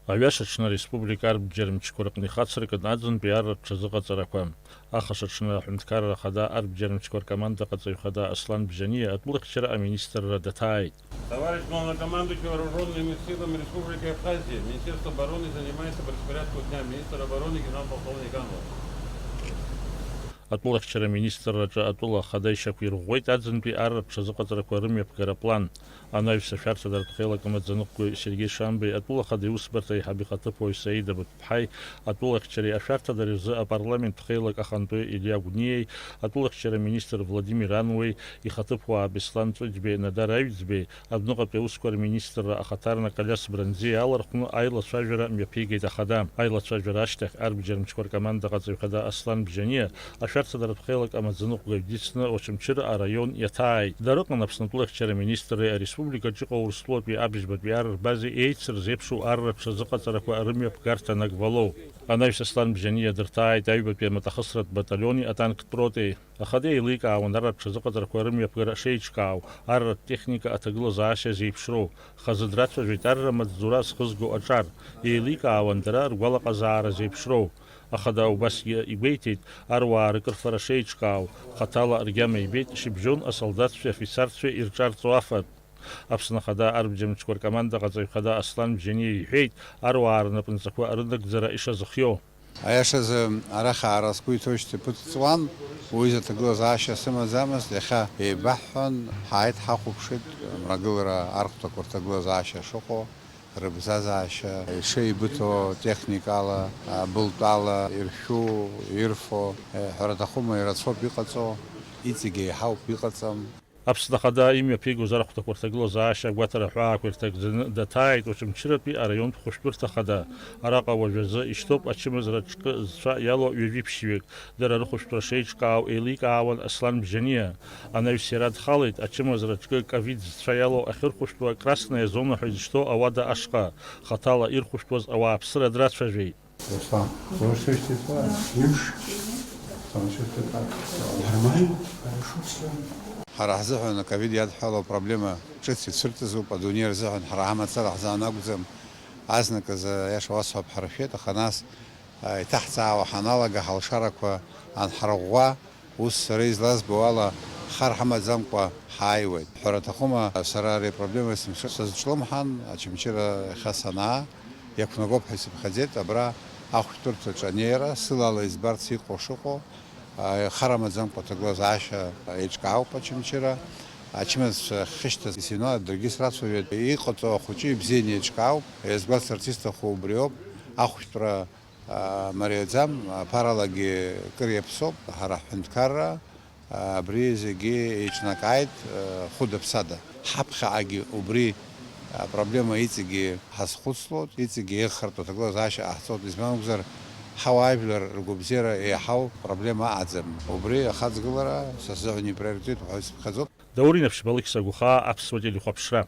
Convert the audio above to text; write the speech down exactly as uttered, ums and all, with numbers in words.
Аҩаша аҽны ареспублика арбџьар мчқәа рыҟны ихацыркын аӡынтәи арра рҽазыҟаҵарақәа. Ахаша аҽны аҳәынҭқарра ахада арбџьар мчқәа ркомандаҟаҵаҩ хада Аслан Бжьаниа атәылахьчара аминистрра даҭааит. Товарищ главнокомандующий вооружёнными силами Республики Абхазия, Министерство обороны занимается по распорядку дня. Министр обороны генерал-полковник Ганлов. Атәылахьчара аминистрраҿы атәыла ахада ишьақәирӷәӷәеит аӡынтәи арра рҽазыҟаҵарақәа рымҩаԥгара аплан. Анаҩс ашәарҭадаратә хеилак амаӡаныҟәгаҩ Сергеи Шамбеи атәыла ахада иусбарҭа аиҳаб ихаҭыԥуаҩ Саида Быҭәԥҳаи, атәылахьчареи ашәарҭадареи рзы апарламент хеилак ахантәаҩы Илиа Гәниеи, атәылахьчара аминистр Владимир Ануеи, ихаҭыԥуаа Беслан Ҵәыџьбеи Надар Аҩӡбеи, адәныҟатәи аусқәа рминистрра ахаҭарнак Алиас Бранӡиа иалархәны аилацәажәара мҩаԥигеит ахада. Аилацәажәара ашьҭахь арбџьар мчқәа ркомандаҟаҵаҩ хада Аслан Бжьаниа ашәарҭадаратә хеилак амаӡаныҟәгаҩ дицны Очамчыра араион иаҭааит. Дара рҟны Аԥсны атәылахьчара аминистрреи ареспубликаҿы иҟоу Урыстәылатәи абыжьбатәи арратә базеи еицырзеиԥшу арра рҽазыҟаҵарақәа рымҩаԥгарҭа нагбалоу. Анаҩс Аслан Бжьаниа дырҭааит аҩбатәи амаҭахысратә баталиони атанктә ротеи. Ахада еиликаауан арра рҽазыҟаҵарақәа рымҩаԥгара шеиҿкаау, арратә техника аҭагылазаашьа зеиԥшроу. Хазы драцәажәеит арра маҵзура зхызго аҿар. Еиликаауан дара ргәалаҟазаара зеиԥшроу. Ахада убасгьы игәеиҭеит, аруаа ркырфара шеиҿкаау, хаҭала ргьама ибеит шьыбжьон асолдаҭцәеи афицарцәеи ирҿарҵо афатә. Аԥсны Ахада арбџьар мчқәа ркомандаҟаҵаҩ хада Аслан Бжьаниа иҳәеит, аруаа рнапынҵақәа рынагӡара ишазыхиоу. Аиашазы, арахь аара сгәы иҭоушьҭа ԥыҭ ҵуан, уи изы аҭагылазаашьа сымаӡамызт, иахьа еибаҳҳәан, ҳааит, ҳахәаԥшит, мрагылара архәҭақәа рҭагылазаашьа шыҟоу, рыбзазаашьа, ишеибыҭоу техникала, абылтәала, иршәу, ирфо, ҳәара аҭахума, ирацәоуп иҟаҵоу, иҵегь еиҳауп, иҟаҵам. Аԥсны Ахада имҩаԥигоз архәҭақәа рҭагылазаашьа агәаҭара ҳәаақәа ирҭагӡаны даҭааит Очамчыратәи араионтә хәышәтәырҭа хада. Араҟа уажәазы ишьҭоуп ачымазара ҿкы зцәа иалоу ҩажәи ԥшьҩык. Дара рыхәышәтәра шеиҿкаау еиликаауан Аслан Бжьаниа. Анаҩс иара дхалеит, ачымазара ҿкы ковид зцәа иалоу ахьырхәышәтәуа Красная зона ҳәа изышьҭоу ауада ашҟа. Хаҭала ирхәышәтәуаз ауааԥсыра драцәажәеит. Руслан, слушаешь ты слова? Слушай. Там что-то так. Нормально? Хорошо всё. Ҳара ҳзыҳәан аковид иадҳәало апроблема ҿыц ицәырҵызуп, адунеи рзыҳәан ҳара ҳамацара ҳзаан акәӡам. Азныказы, аиаша уасҳәап, ҳаршәеит, аха нас, а, иҭаҳҵаауа ҳаналага, ҳалшарақәа анҳарӷәӷәа, ус сара излазбо ала, хар ҳамаӡамкәа ҳааиуеит. Ҳәара аҭахума, сара ари апроблема есымша сазҿлымҳан, Очамчыра иахьа санаа, иақәнагоуп ҳәа исыԥхьаӡеит, абра ахәшәтәырҭаҿы анеира, сылала избарц иҟоу шыҟоу, а, хар амаӡамкәа аҭагылазаашьа еиҿкаауп Очамчыра. Ачымазцәа ахьышьҭаз исыҩналеит, даргьы срацәажәеит. Иҟаҵоу ахәыҷы ибзианы еиҿкаауп, иазгәасҭарц исҭаху убриоуп, ахәшәтәра, а, мариаӡам, аԥаралагьы кыр иаԥсоуп, ҳара ҳҳәынҭқарра, а, абри зегьы еиҿнакааит, а, хәыда-ԥсада. Ҳаԥхьаҟагьы убри апроблема иҵегьы ҳазхәыцлоит, иҵегьы еиӷьхартә аҭагылазаашьа ҟаҳҵоит, избан акәзар, ҳауаажәлар ргәабзиара еиҳау проблема аӡам. Убри ахаҵгылара са сзыҳәан иприоритетуп ҳәа исыԥхьаӡоит. Даур Инаԥшьба, Алықьса Гәхаа, Аԥсуа телехәаԥшра.